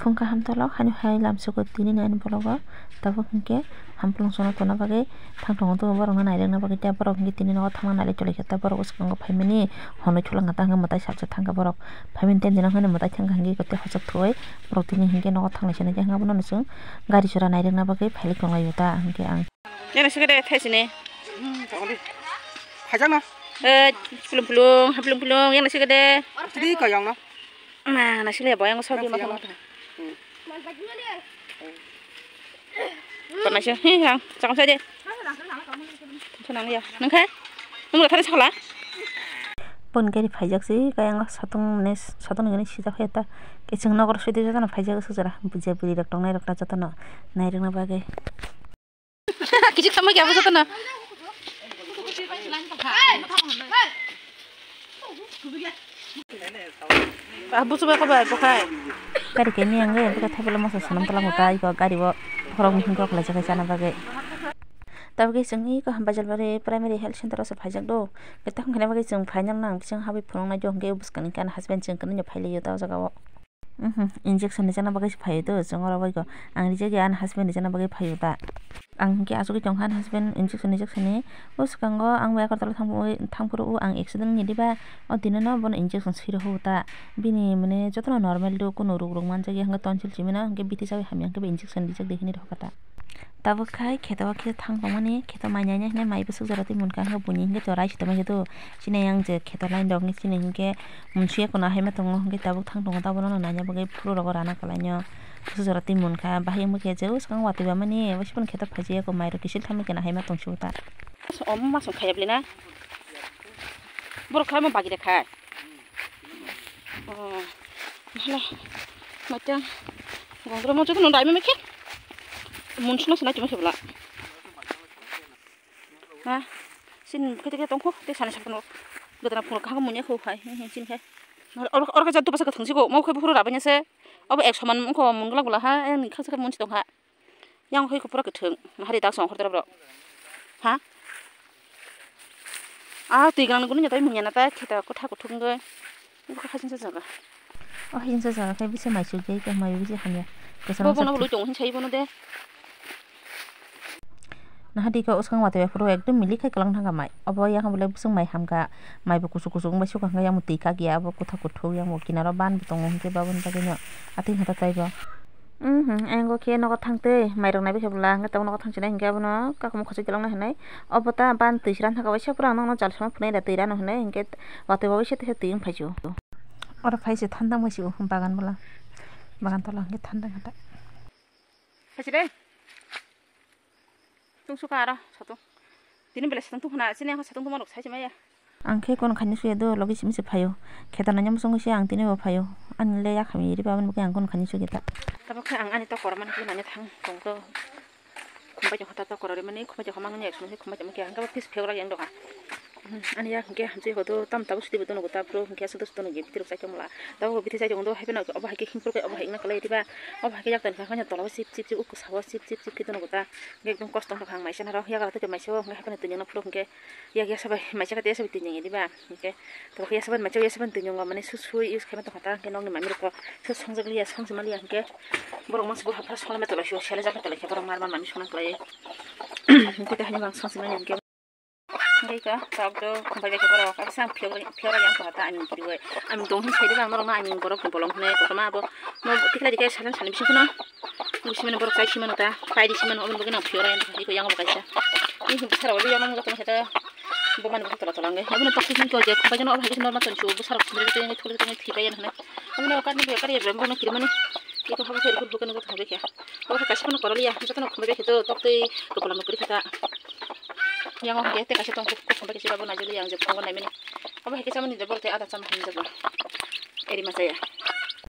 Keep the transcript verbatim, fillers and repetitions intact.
Phung kaham tolo, hani hai lamsugo tini nai ni bologo. Tabuk hinkhe hampulung sono tona bagwi thang tongo, borokno nairwkna bagwi. Tei borok hinkhe tini nogo thangna nailai tonglaikha, tei borok bwskango phaimani hwnwi thulangkha, ta hinkhe mwtai salsa thangkha borok. Phaimani tei dino hwnwi mwtai thangkha hinkhe tei hochok thwiwi borok tini hinkhe nogo thanglai sinai, tei hinkhe abono chwng gari sora nairwkna bagwi phailai tonglaio ta hinkhe ang. Yang nasi gede thai sini. Hmm, tongdi. Khajang na. Eh, pulung pulung, ha pulung pulung, yang nasi gede. Tidi kayang na. Ma, nasi le boyang so di ma. Hmm. Kon nasi, hi yang, cakap saja. Senang ya. Nengkai. Nunggu tadi sekolah. Pon gari phaijak si, kayang satung nes, satung gani sijak heta. Kecheng nokor sidi jatano phaijak sujara, buja buri rok tongnai rok ta jatano nairwkna bagwi. Kichik sama kya bujo tana. Ah, bujo ba ko ba ko khai. Kari kemi ang ge, buka thapelo moso sanam tala ko kai ko gari bo khorok mihing ko khlai jakai chana bagwi. Tabuk chwng iko Bajalbari Primary Health Center o se phaijak do. Khe tamo khaina bagwi chwng final nang bising habwi phunuknai do, hwnkhe bwskangni kan husband chwng kwrwino phailaio ta o jaga o. Mhm, injection rijana bagwi se phaio do, chwng oro bai go. Ang rijak ya, ani husband rijana bagwi phaio da. Ang hinkhe achugwi tongkha ani husband injection rijak sani. O swkango ang bai Agartala thangwi, thangphuru o ang accident wngya diba, o tini no bono injection swi rw ta. Bini mane jotono normal do, kunu rok rok manjak ya, hwnkhe tonsil simi no, hwnkhe bithi chawi hamya, hwnkhe bo injection rijak de hinwi rw kha ta. Tabuk khai kheto o khe thang tongmani, kheto mai nai nai hinwi mai bwswk jora twi munkha, hwnkhe buini hwnkhe to rai se tongmani do. Chini yang je kheto line rok hwnkhe chini hwnkhe munsuk ya kono haima tongo, hwnkhe tabuk thang tongo, tabuk no naina bagwi phuru rogo rana kwlainw. Bwswk jora twi munkha, bahai wngkhe je o swkang watwi bamani, waisa phano kheto phaijak ya ko, mai rok kisil thamwi khe haima tongsibo ta. Omo ma song khaya bwlwi na? Borok khai ma bagi de khai. Oh, hala. Matang. Gondro mo joto no dai me khe. Mun suna suna tumi khe bla. Ha? Sin kete kete tongkho, te sani sakno. Godana phunuk kha munya kho hai. Hin sin khe. Or or ka jatu basa ka thangsi ko. Mo khe phuru rabanya se. Abo ek saman ko mun gla gla ha. Yang ni khasa ka mun si tong ha. Yang hoi ko pura kwthwng, hari dak song hortera bro. Ha? Ah, twi gwnang gwnang nyatai mungya natai kheta kotha kuthuk wngwi. Bukha khasinsa jaga. O hinsa jaga khe bisa mai chukjai khe mai bisa hamya. Bo bono loi tongo hinsai bono de. Naha dika uskang watwi phuru ekdom milik khai kwlang thangkha mai. Obo yang belai bwswng mai hamkha. Mai bo kuchuk kuchuk wngbai sukha hwnkhe yang twi kak ya abo kotha kuthuk yang bo kinaro ban bo tongo hwnkhe baboni bagwino atwi hata taibo. Mhm, ang o khe nogo thang tei, mairok naibi khe bwla, hwnkhe tabuk nogo thang sinai hwnkhe abono kakhum khosoi kwlangna hinwi. Obo ta ban twi sran thaka waisa, pura ang nokno jal sama phunai da twi rano hinwi, hwnkhe watwi bo waisa teisa twi wng phai sio. Oro phai se thandang bai sio, bagan bwla, bagan tola hwnkhe thandang hata. Phai se de. Tungsukha aro satung. Tini belai satung tungkhana, chini ang satung tungma rok sai se maya. Ang khe kono khaini suya do, logi simi se phaio. Kheto naina muchungo se ang tini bo phaio. Ani le yakhami riba aboni bagwi ang kono khaini suya ta. Tabuk khe ang ani tokora mani khe naina thang tongkho. Khumbai jokha ta tokora rimani, khumbai jokha mangni ek sumui khumbai jokha khe ang khe phis phegwlak yang doga. Ani yak hwnkhe hamsui hodo tam tabuk sidi bo dono gota phuru hwnkhe aswk dono gate bitirok chai tongmala. Tabuk bithi chai tongo do, haibeno obo hai khe himphuru khe obo hai wngna kwlai diba? Obo hai khe yak toni kha, haino tola o chip chip chip, uku sabo chip chip chip khe dono gota. Hwnkhe ekdom kosto wngkha ang maisa naro, yagra twi maisa o hwnkhe haibeno twi nangna phuru hwnkhe yak ya sabai maisa khe tei sabai twi nangya diba? Hwnkhe tabuk ya sabai maisa o ya sabai twi nango, mane su sui use khaima tongkha ta, hwnkhe nokni manwi rokbo su songjak liya, songsi maliya hwnkhe borok mangsi bo haphra songlaimai tonglaisio, selejakmai tonglaikhe borok mar mar manwi songna kwlaiwi. Hwnkhe tei haino ang songsi manya hwnkhe. Hwnkhe kha, tabuk do khumbai bai khe borok, kaisa ang phiyok, phiyok rw yang kha ta, ani giriwi. Ani dong hin sai de bang norok ma, ani borok ni bolong hinwi kotorma abo. No tikhlai dikhe, salan sani bising kheno. Bisi mani borok chai si mano ta, pai di si mano, aboni bagwi no phiyok rw yang kha, iko yang bo kaisa. Ni hwn bwsarok bai yang nang jatong khe ta, bo mani bo tola tola wngwi. Abono tok sising ko je, khumbai jano, abo hai khe normal ton su, bwsarok sindri twi thuli twi thwi pai yan hwnwi. Abono kar ni kar ya, bono kiri mani. Iko habo khe rukut bukan nang jatong khe. Abo khe kaisa phano koroliya, jotono khumbai bai khe to tok twi rwphulam rwkri kha ta. Yang o hwnkhe tei kaisa tong kuk, kuk khumbai kaisa abo naijagwi yang je phungo naimani. Abo hai khe chamani de borok tei ada chama hinwi jabo. Eri machaya.